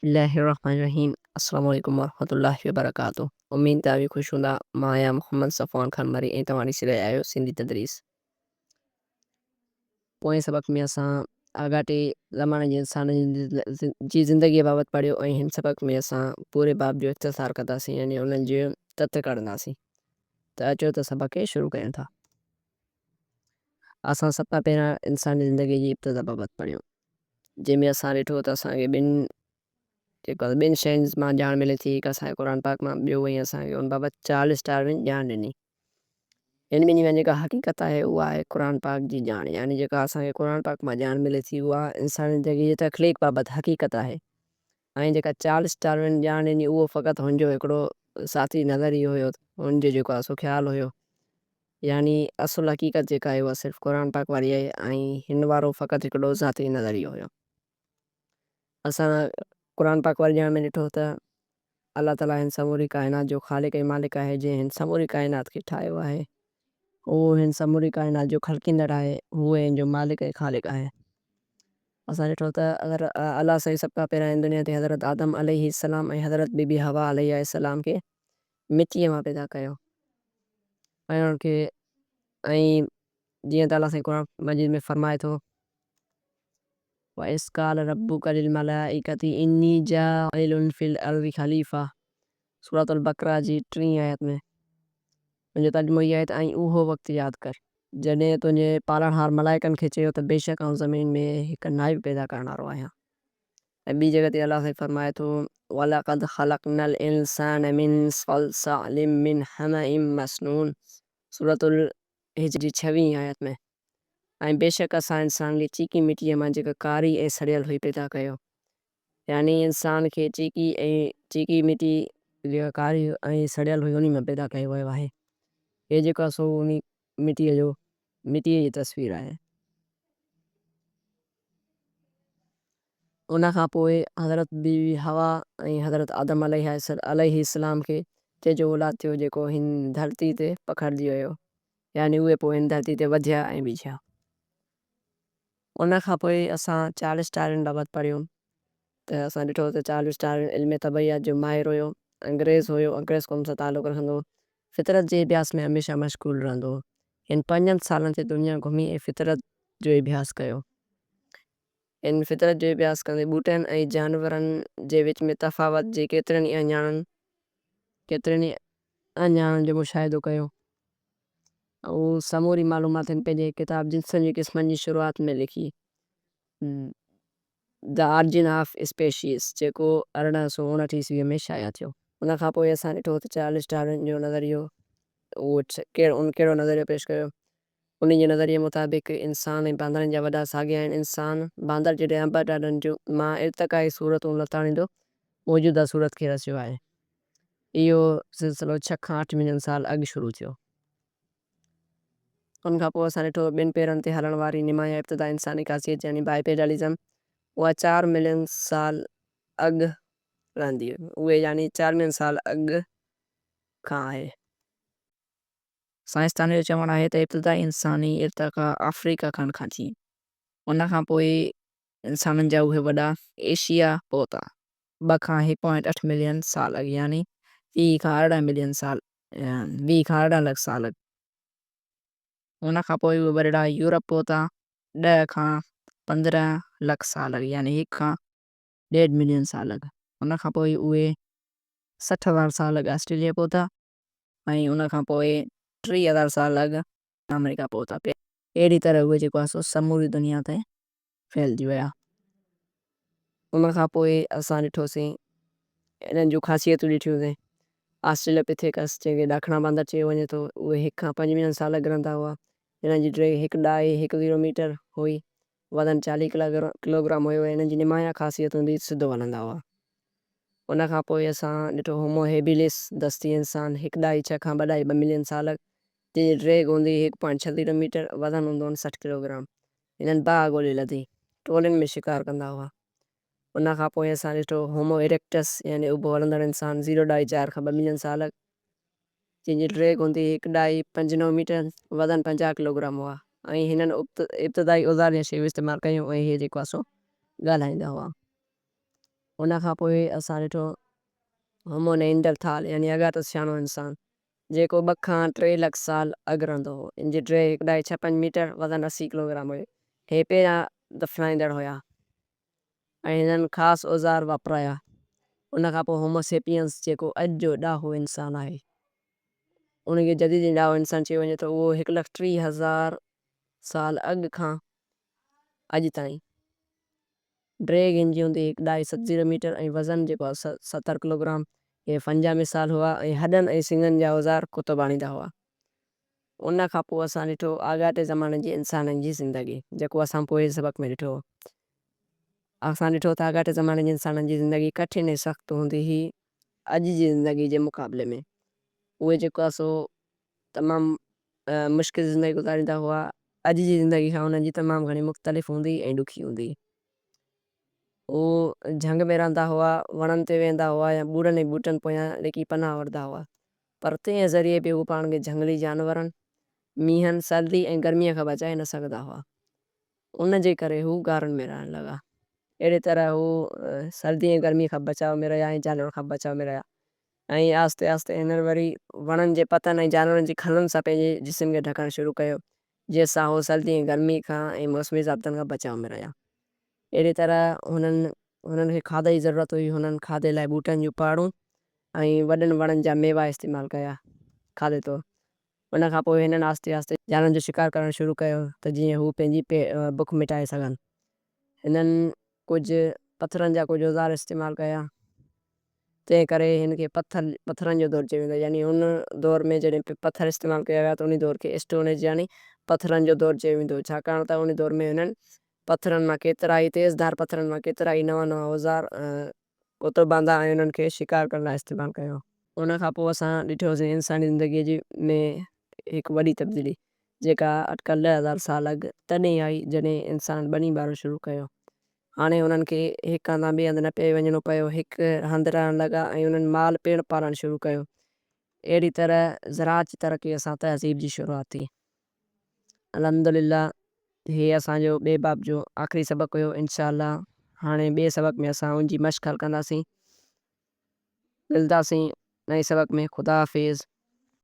بسم الله الرحمٰن الرحيم السلام عليڪم ورحمة الله وبرڪاته اميد ته اوهين خوش هوندا. مان آهيان محمد صفوان خان مري ۽ توهان ڏسي رهيا آهيو سنڌي تدريس. پوئين سبق ۾ اسان آڳاٽي زماني جي انسانن جي زندگيء بابت پڙهيو ۽ هن سبق ۾ اسان پوري باب جو اختصار ڪنداسين يعني انهن جو تت ڪڍنداسين ته اچو ته سبق کي شروع ڪيون ٿا. اسان سڀ کان پهريان انساني زندگيء جي ابتدا بابت پڙهيو جنهن ۾ اسان ڏٺو ته اسان کي ٻن جيڪو آهي ٻن شين مان ڄاڻ ملي ٿي هڪ اسان کي قرآن پاڪ مان ٻيو وري اسان کي ان بابت چارلس ڊارون ڄاڻ ڏني. ان ٻنهي مان جيڪا حقيقت آهي اها آهي قرآن پاڪ جي ڄاڻ يعني جيڪا اسان کي قرآن پاڪ مان ڄاڻ ملي ٿي اها انساني زندگي جي تخليق بابت حقيقت آهي ۽ جيڪا چارلس ڊارون ڄاڻ ڏني اهو فقط هن جو هڪڙو ذاتي نظريو هيو هن جو جيڪو آهي سو خيال هيو يعني اصل حقيقت جيڪا آهي اها صرف قرآن پاڪ واري آهي ۽ هن وارو فقط هڪڙو ذاتي نظريو هيو. اسان قرآن پاڪ واري ڄاڻ ۾ ڏٺو ته الله تعاليٰ هن سموري ڪائنات جو خالق ۽ مالڪ آهي جنهن هن سموري ڪائنات کي ٺاهيو آهي. اهو هن سموري ڪائنات جو خلقيندڙ آهي. هو ئي هن جو مالڪ ۽ خالق آهي. اسان ڏٺو ته اگر الله سائين سڀ کان پهريان هن دنيا تي حضرت آدم عليه السلام ۽ حضرت بي بي حوا عليه السلام کي مٽيء مان پيدا ڪيو ۽ انهن کي ۽ جيئن ته الله سائين قرآن مجيد ۾ فرمائي ٿو. وَإِذْ قَالَ رَبُّكَ لِلْمَلَائِكَةِ إِنِّي جَاعِلٌ فِي الْأَرْضِ خَلِيفَةً سورة البقره جي ٽين آيت ۾ ان جو ترجمو هي آهي ته ۽ اهو وقت ياد ڪر، جڏهن تنهنجي پالڻهار ملائڪن کي چيو ته بيشڪ آئون زمين ۾ هڪ نائب پيدا ڪرڻ وارو آهيان. ۽ ٻي جڳهه تي الله سائين فرمائي ٿو، وَلَقَدْ خَلَقْنَا الْإِنسَانَ مِنْ صَلْصَالٍ مِّنْ حَمَإٍ مَّسْنُونٍ سورة الحجر جي ڇويهين آيت ۾، ۽ بيشڪ اسان انسان کي چيڪي مٽيء مان جيڪا ڪاري ۽ سڙيل هئي پيدا ڪيو. يعني انسان کي چيڪي ۽ چيڪي مٽي جيڪا ڪاري ۽ سڙيل هئي انهي مان پيدا ڪيو ويو آهي. هي جيڪو آهي سو انهي مٽيء جو مٽيء جي تصوير آهي. ان کان پوء حضرت بي بي حوا ۽ حضرت آدم عليه السلام کي چيچو اولاد ٿيو جيڪو هن ڌرتي تي پکڙجي ويو يعني اهي پوء هن ڌرتي تي وڌيا ۽ ويجهيا. ان کان پوء اسان چارلس ڊارون بابت پڙهيو ته اسان ڏٺو ته چارلس ڊارون علم طبعيات جو ماهر هيو، انگريز هيو، انگريز قوم سان تعلق رکندو هو، فطرت جي اڀياس ۾ هميشه مشغول رهندو هو. هن پنجن سالن تي دنيا گهمي ۽ فطرت جو اڀياس ڪيو. هن فطرت جو اڀياس ڪندي ٻوٽن ۽ جانورن جي وچ ۾ تفاوت جي ڪيترن ئي اهڃاڻن ڪيترن ئي اهڃاڻن جو مشاهدو ڪيو. اهو سموري معلومات هن پنهنجي ڪتاب جنسن جي قسمن جي شروعات ۾ لکي. The Origin of Species جيڪو 1859 عيسويء ۾ شايع ٿيو. ان کان پوء اسان ڏٺو ته چارلس ڊارون جو نظريو اهو ان ڪهڙو نظريو پيش ڪيو. انهي جي نظريي مطابق انسان ۽ باندرن جا وڏا ساڳيا آهن. انسان باندر جيڏي انب ڏاڏن جو مان ارتقائي صورتون لتاڙيندو موجوده صورت کي رسيو آهي. اهو سلسلو ڇهه کان اٺ ملين سال اڳ شروع ٿيو. ان کان پوء اسان ڏٺو ٻن پيرن تي هلڻ واري نمايان ابتدا انساني خاصيت يعني Bipedalism اها چار ملين سال اڳ رهندي اهي يعني چار ملين سال اڳ کان آهي. سائنسدانن جو چوڻ آهي ته ابتدائي انساني ارتقا آفريڪا کان کان ٿي. ان کان پوء انسانن جا اهي وڏا ايشيا پهتا. ٻه کان هڪ پوائنٽ اٺ ملين سال اڳ يعني 20 کان 18 ملين سال 20 کان 18 لک سال اڳ. ان کان پوء اهي وڏڙا يورپ پهتا ڏهه کان 15 لک سال اڳ يعني هڪ کان ڏيڍ ملين سال اڳ. ان کان پوء اهي 60 هزار سال اڳ آسٽريليا پهتا ۽ ان کان پوء 3000 سال اڳ آمريڪا پهتا. اهڙي طرح اهي جيڪو آهي سو سموري دنيا تي ڦهلجي ويا. ان کان پوء اسان ڏٺوسين انهن جون خاصيتون ڏٺيونسين. آسٽريلوپيٿيڪس جنهن کي ڏاکڻا باندر چيو وڃي ٿو، اهي هڪ کان پنج ملين سال اڳ رهندا هئا. انهن جي ڊيگهه هڪ ڏهائي هڪ زيرو ميٽر هئي. وزن 40 ڪلوگرام هيو ۽ انهن جي نمايان خاصيت هوندي سڌو هلندا هئا. ان کان پوء اسان ڏٺو هومو هيبيلس، دستي انسان، هڪ ڏهائي ڇهه کان ٻه ڏهائي ٻه ملين سال اڳ، جنهن جي ڊيگهه هوندي هئي هڪ پوائنٽ ڇهه زيرو ميٽر، وزن هوندو هن 60 ڪلوگرام. هنن باهه ڳولي لڌي. ٽولين ۾ شڪار ڪندا هئا. ان کان پوء اسان ڏٺو هومو اريڪٽس يعني اڀو هلندڙ انسان زيرو ڏهائي چار کان ٻه ملين سال اڳ، جنهن جي ڊيگهه هوندي هئي هڪ ڏهائي پنج نو ميٽر، وزن 50 ڪلوگرام هئا ۽ هنن ابتدائي اوزار يا شيون استعمال ڪيون ۽ هي جيڪو آهي سو ڳالهائيندا هئا. ان کان پوء اسان ڏٺو هومو نينڊرٿال يعني اڳاٽو سياڻو انسان جيڪو ٻه کان ٽي لک سال اڳ رهندو هو. ان جي ڊيگهه هڪ ڏهائي ڇهه پنج ميٽر، وزن 80 ڪلوگرام هيو. هي پهريان دفنائيندڙ هيا ۽ هنن خاص اوزار واپرايا. ان کان پوء هومو سيپينس جيڪو اڄ جو ڏاهو انسان آهي، ان کي جديد ڏاهو انسان چيو وڃي ٿو، اهو هڪ لک 30,000 سال اڳ کان اڄ تائين. ڊيگهه هن جي هوندي هڪ ڏهائي ست زيرو ميٽر ۽ وزن جيڪو آهي 70 ڪلوگرام. هي فن جا مثال هئا ۽ هڏن ۽ سڱن جا اوزار ڪتب آڻيندا هئا. ان کان پوء اسان ڏٺو آڳاٽي زماني جي انسانن جي زندگي، جيڪو اسان پوئين سبق ۾ ڏٺو هو. اسان ڏٺو ته آڳاٽي زماني جي انسانن جي زندگي ڪٺن ۽ سخت هوندي هئي اڄ جي زندگي جي مقابلي ۾. اهي جيڪو آهي سو تمام مشڪل زندگي گذاريندا هئا. اڄ جي زندگي کان انهن جي تمام گهڻي مختلف هوندي ۽ ڏکي هوندي. هو جهنگ ۾ رهندا هئا، وڻن تي ويهندا هئا يا ٻوڙن ۽ ٻوٽن پويان لڪي پناهه وٺندا هئا. پر تنهن ذريعي به هو پاڻ کي جهنگلي جانورن، مينهن، سردي ۽ گرميء کان بچائي نه سگهندا هئا. ان جي ڪري هو غارن ۾ رهڻ لڳا. اهڙي طرح هو سردي ۽ گرميء کان بچاء ۾ رهيا ۽ جانورن کان بچاء ۾ رهيا ۽ آهستي آهستي هنن وري وڻن جي پتن ۽ جانورن جي کلن سان پنهنجي جسم کي ڍڪڻ شروع ڪيو، جنهن سان هو سردي ۽ گرميء کان ۽ موسمي ضابطن کان بچاء ۾ رهيا. اهڙي طرح هنن هنن کي کاڌي جي ضرورت هئي. هنن کاڌي لاء ٻوٽن جون پاڙون ۽ وڏن وڻن جا ميوا استعمال ڪيا کاڌي طور. ان کان پوء هنن آهستي آهستي جانورن جو شڪار ڪرڻ شروع ڪيو ته جيئن هو پنهنجي بک مٽائي سگهن. هنن ڪجهه پٿرن جا ڪجهه اوزار استعمال ڪيا. تنهن ڪري هن کي پٿر پٿرن جو دور چيو ويندو آهي يعني ان دور ۾ جڏهن پٿر استعمال ڪيا ويا ته ان دور کي اسٽون ايج يعني پٿرن جو دور چيو ويندو هو ڇاڪاڻ ته ان دور ۾ هنن پٿرن مان ڪيترائي تيز ڌار پٿرن مان ڪيترائي نوان نوان اوزار ڪتب آندا ۽ انهن کي شڪار ڪرڻ لاء استعمال ڪيو. ان کان پوء اسان ڏٺوسين انساني زندگيء جي ۾ هڪ وڏي تبديلي جيڪا اٽڪل 10,000 سال اڳ تڏهن آئي جڏهن انسان ٻني ٻارو شروع ڪيو. هاڻي انهن کي هڪ هنڌان ٻئي هنڌ نه پئي وڃڻو پيو، هڪ هنڌ رهڻ لڳا ۽ انهن مال پڻ پالڻ شروع ڪيو. اهڙي طرح زراعت جي ترقيء سان تهذيب جي شروعات ٿي. الحمدلله هي اسان جو ٻئي باب جو آخري سبق هيو. انشاء الله هاڻي ٻئي سبق ۾ اسان ان جي مشق حل ڪنداسين. ملداسين نئين سبق ۾ خدا حافظ.